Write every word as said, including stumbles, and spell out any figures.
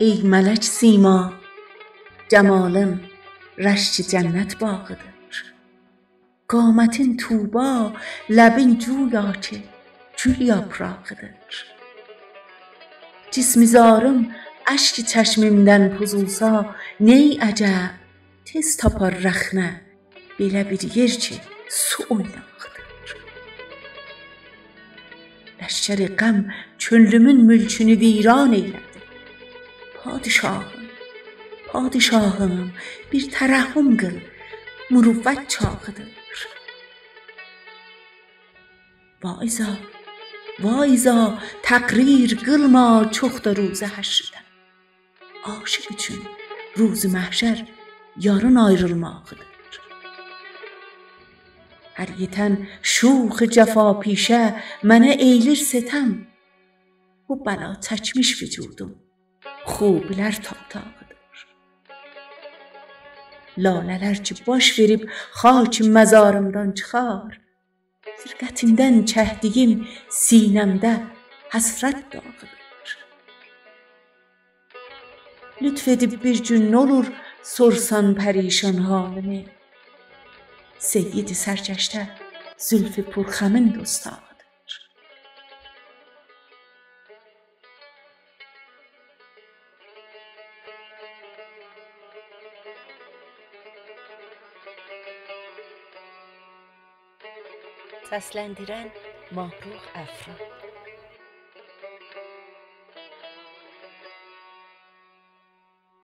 ای ملک سیما، جمالین رشک جنت باغیدیر. قامتین طوبا، لبین گویا کی گول یاپراغیدیر. جسم زاریم اشک چشمیمدن پوزولسا، نی عجب، تئز تاپار رخنه بئله بیر یئر کی سو اویناغیدیر. لشکر غم کؤنلومون مولکونو ویران ائیله‌دی. پادشاهیم، پادشاهیم، بیر ترحم قیل، مروت چاغیدیر. واعظا، واعظا، تقریر قیلما چوخ دا روز حشردن. عاشق اوچون روز محشر یارین آیریلماغیدیر. هر یئتن شوخ جفاپیشه منه ائیلیر ستم. بو بلا چکمیش وجودوم خوبی‌لر تاپداغیدیر. لاله‌لر کی باش وئریب خاک مزاریمدان چیخار، فرقتیندن چکدیگیم سینه‌مده حسرت داغیدیر. لطف ائدیب بیر گون نولور سورسان پریشان حالیمی، سید سرگشته زلف پرخمین دوستاغیدیر. سسلندیرن ماهرخ افرا.